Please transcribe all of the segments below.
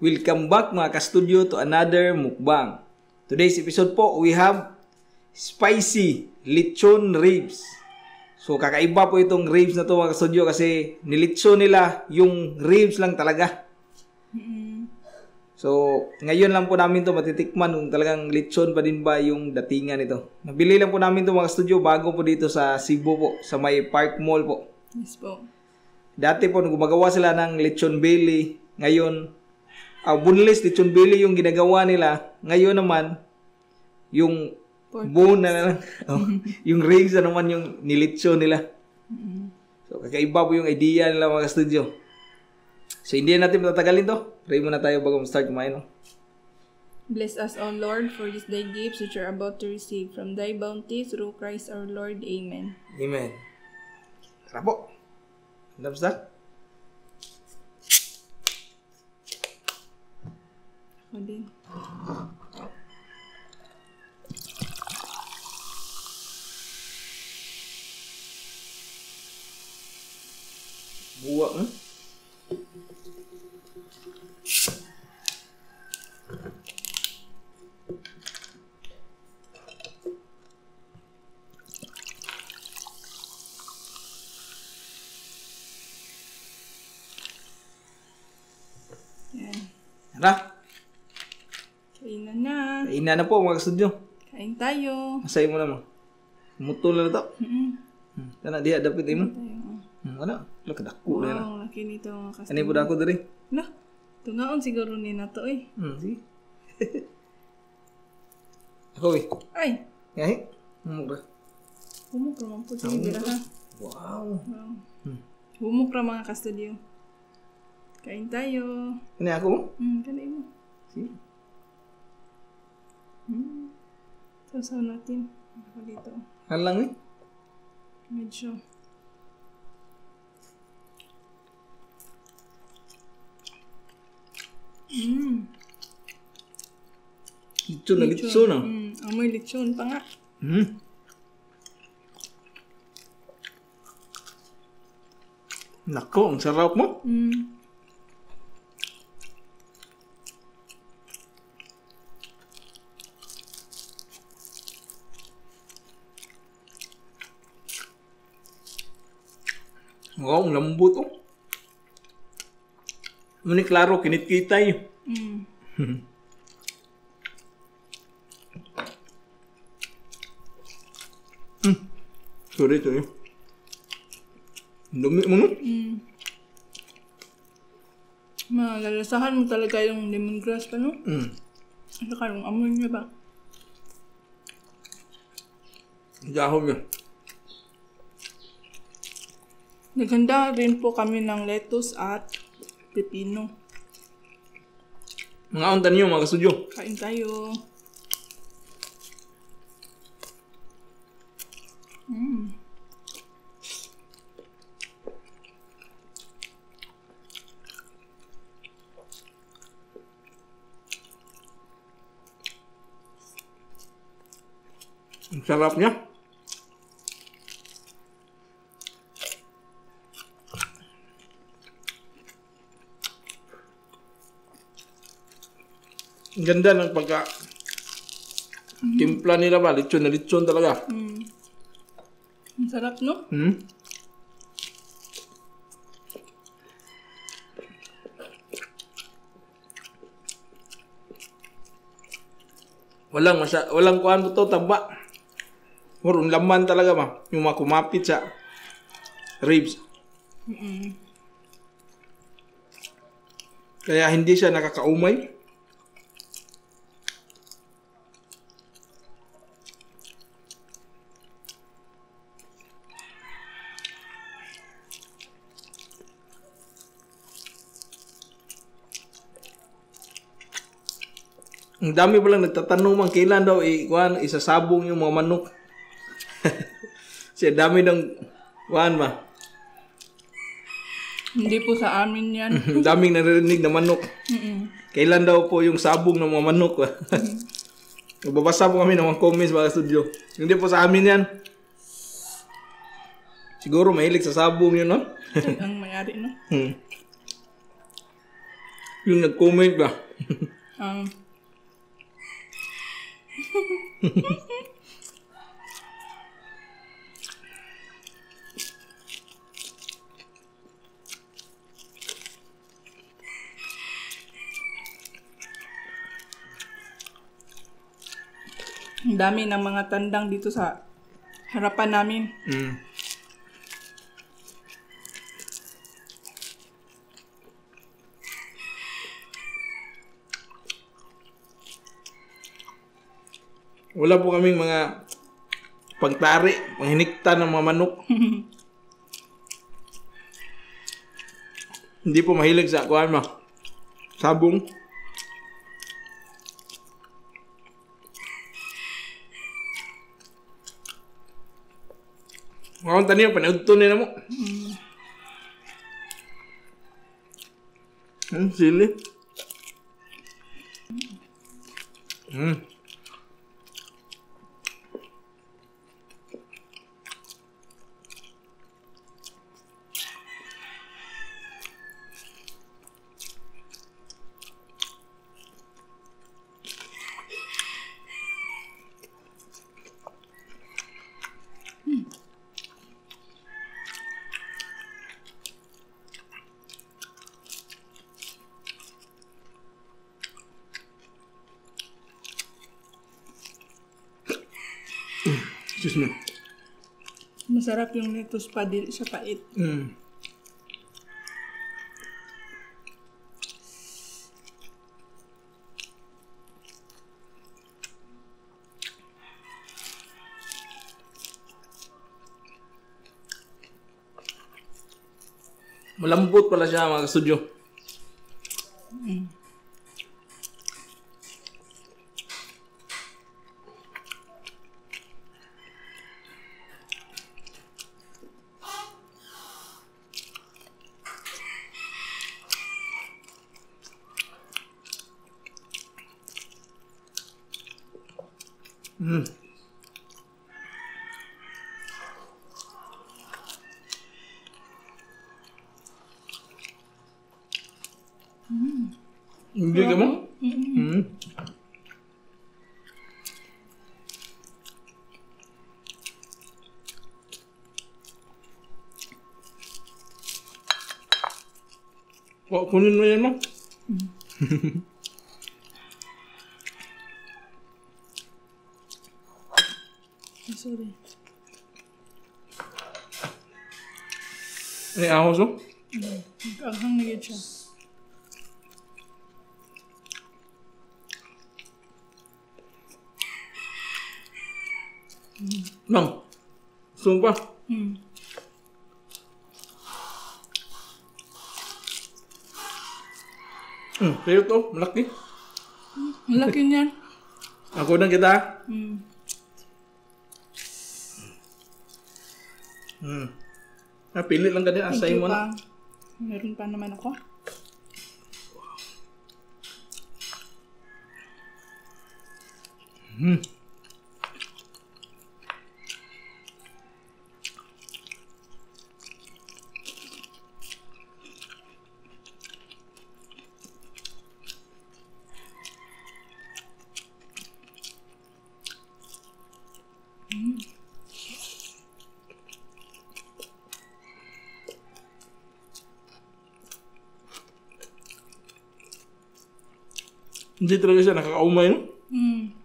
Welcome back, mga ka-studio, to another mukbang. Today's episode po, we have spicy lechon ribs. So kakaiba po itong ribs na to, mga ka-studio, kasi nilitson nila yung ribs lang talaga. So ngayon lang po namin to matitikman kung talagang lechon pa din ba yung datingan nito. Nabili lang po namin to, mga ka-studio, bago po dito sa Cebu po, sa may Park Mall po. Yes po. Dati po gumagawa sila ng lechon belly. Ngayon, boneless lechon belly yung ginagawa nila. Ngayon naman, yung pork bone na lang. Oh, yung ribs na naman yung nilechon nila. So kakaiba po yung idea nila, mga studio. So hindi na natin matatagalin to. Pray muna tayo bago start kumain. No? Bless us, O Lord, for these thy gifts which are about to receive from thy bounty through Christ our Lord. Amen. Amen. Tara po. Thumbs up. Ako din. Buwa, no? Yan. Tara. Kain na na. Kain na po, mga studio. Kain tayo. Masay mo naman. Mutol na to. Kana diha dapit imo. Ano? Look, dako na. Wow, laki nito, mga Ano customer. po dako diri? Lah, tungaon siguro ni na to eh. Sige. Ako eh. Ay, Ngahi. Mura. humok ra man po. Sige, dira ha. Wow. Wow. Humok ra, mga kastudio. Kain tayo. Ano ako? Kain mo. Sige. Sausaw natin. Ako dito. Halang eh. Medyo. Lechon na lechon na. Amoy lechon pa nga. Nako, ang sarap mo. Wow, ang lambot oh. Muni klaro, kinitkitay. Sorry, sorry. Ang dumi mo, no? Malalasahan mo talaga yung lemongrass pa, no? At saka yung amoy niya ba? Dahon niya. Naghanda rin po kami ng lettuce at pepino. Mga unta niyo, mga kastudyo. Kain tayo. Ang sarap niya. Ang ganda ng pagka timpla nila ba? Lechon na lechon talaga. Ang sarap, no? Walang kuan mo to, taba. Murong laman talaga ma. Yung mga kumapit sa ribs. Kaya hindi siya nakakaumay. Ang dami palang nagtatanong man kailan daw isasabong yung mga manok. Kasi dami ng kuan ba. Hindi po sa amin yan. Ang daming naririnig na manok. Kailan daw po yung sabong ng mga manok? Nagbabasa po kami ng mga comments, mga studio. Hindi po sa amin yan. Siguro mahilig sa sabong yun, no? Ay, ang mayari, no? Yung nag-comment ba? Ang dami ng mga tandang dito sa harapan namin. Wala po kaming mga pagtari, panghinikta ng mga manok. Hindi po mahilig sa kuan mo. Sabong. Ngayon taniyo, panaudto nila mo. Sili. Excuse me. Masarap yung lettuce pa, dili siya pait. Malambot pala siya, mga ka-studio. Hindi ka mo? Oh, kunin mo yan mo. Sorry. Ay, ahos oh. Nag-anghang na yun siya. Bang, gusto mo pa? Sa'yo to, malaki. Malaki niyan. Ako na kita. Pili lang ka din. Thank Asay you mo na. pa. Meron pa naman ako. Hindi talaga siya nakakaumay, no?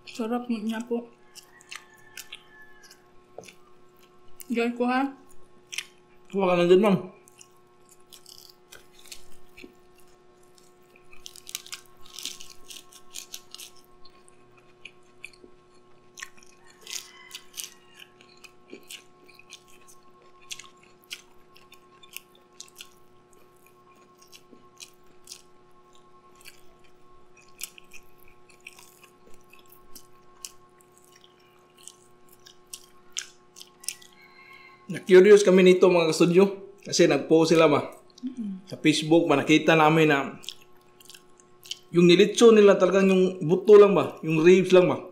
Sarap niya po. Gawin ko ha. Kuha ka na dyan, ma'am. Na-curious kami nito mga ka-studio kasi nag-post sila ba sa Facebook ba, nakita namin na yung nilitso nila talagang yung buto lang ba, yung ribs lang ba.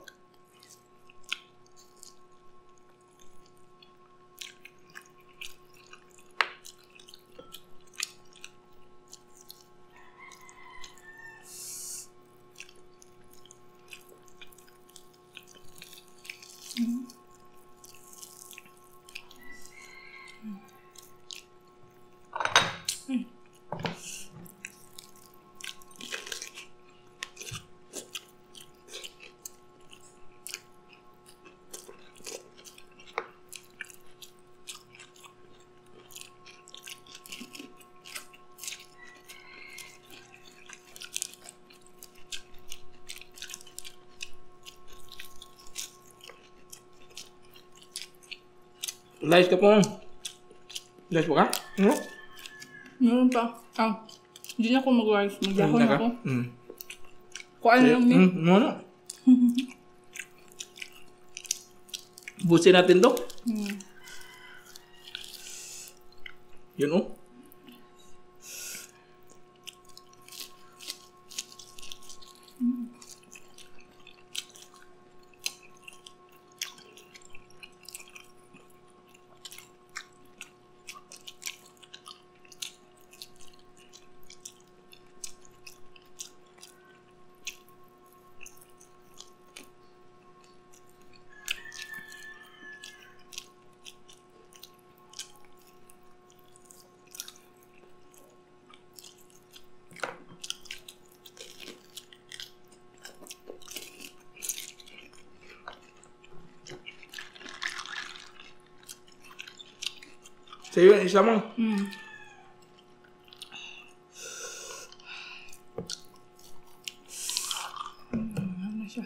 Rice ka po. Rice po ka? No? Meron pa. Ah, hindi na ako mag-rice. Magdahon ako. Kuan lang ni. Ano? Busin natin to. Yun oh. Sa'yo yun, isa mo. Ano siya?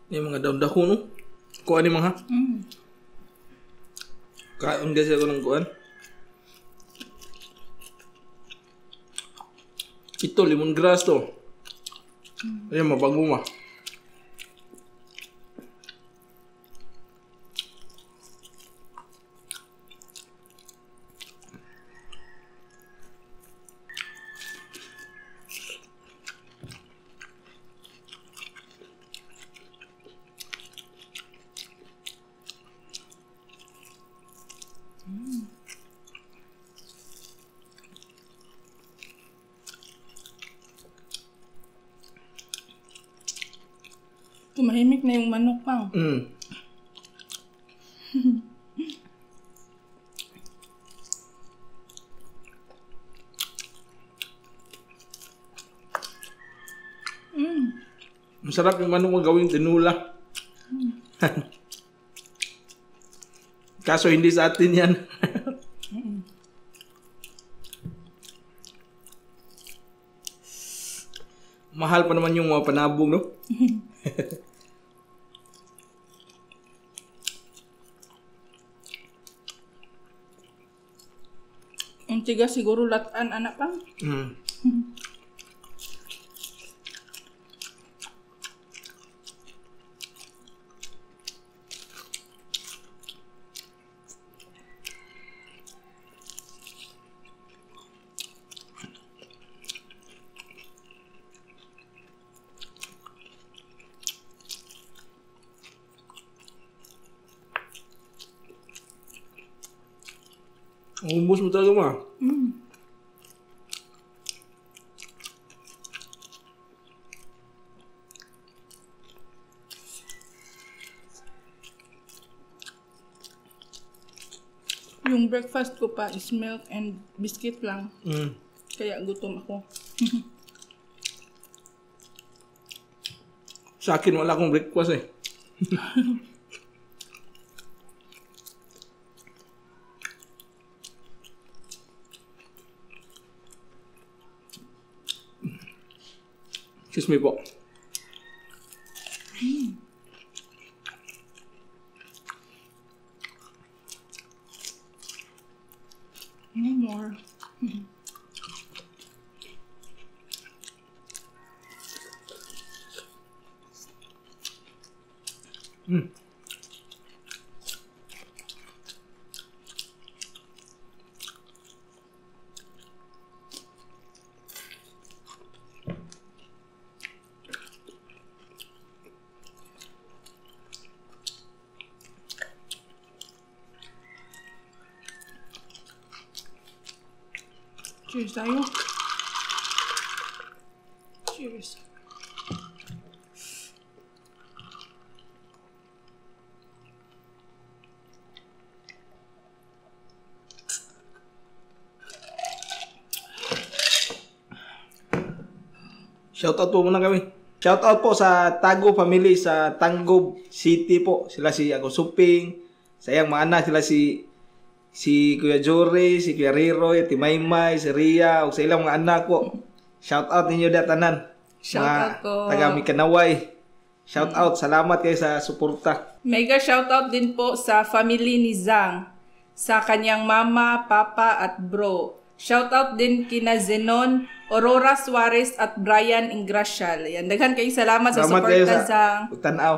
Yung mga daon-dahon, no? Kuan ni mga, ha? Kaon kasi ako ng kuan. Ito, lemongrass to. Ayan, mabango ma. Tumahimik na yung manok pa. Masarap yung manok mo gawing tinula. Kaso hindi sa atin yan. Mahal pa naman yung mga panabong, no? Ang tiga siguro latan, anak pa. Ubus mo talaga, ma. Yung breakfast ko pa is milk and biscuit lang. Kaya gutom ako. Sa akin, wala akong breakfast eh. Excuse me po. No more. Cheers tayo. Cheers. Shoutout po muna kami. Shoutout po sa Tago family sa Tanggob City po. Sila si Ako Suping, sa iyang mga anak, sila si Kuya Jory, si Kuya Riroy, si Maymay, si Ria, ug sa ilang mga anak po. Shoutout ninyo da tanan. Shoutout po. Taga Mikanaway. Shout out. Salamat kayo sa suporta. Mega shoutout din po sa family ni Zhang, sa kanyang mama, papa at bro. Shoutout din kina Zenon, Aurora Suarez at Brian Ingracial. Ayan, daghan kayong salamat sa Salamat kayo suporta, sa Zhang. pagtanaw.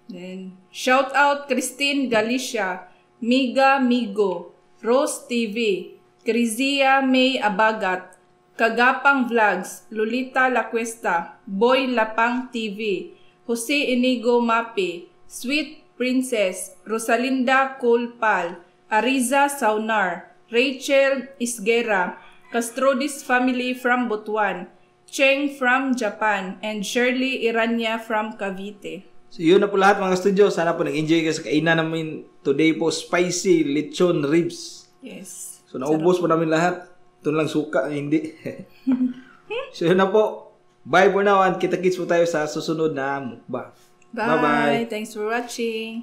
Then, shoutout Christine Galicia, Miga Migo, Rose TV, Crizia May Abagat, Kagapang Vlogs, Lolita Lacuesta, Boy Lapang TV, Jose Inigo Mapi, Sweet Princess, Rosalinda Colpal, Ariza Saunar, Rachel Isguera, Castrodis Family from Butuan, Cheng from Japan, and Shirley Iranya from Cavite. So yun na po lahat, mga studio. Sana po nag-enjoy kayo sa kainan namin today po, spicy lechon ribs. Yes. So naubos po namin lahat. Ito lang suka, hindi. So yun na po. Bye for now and kita-kits po tayo sa susunod na mukbang. Bye. Bye-bye. Thanks for watching.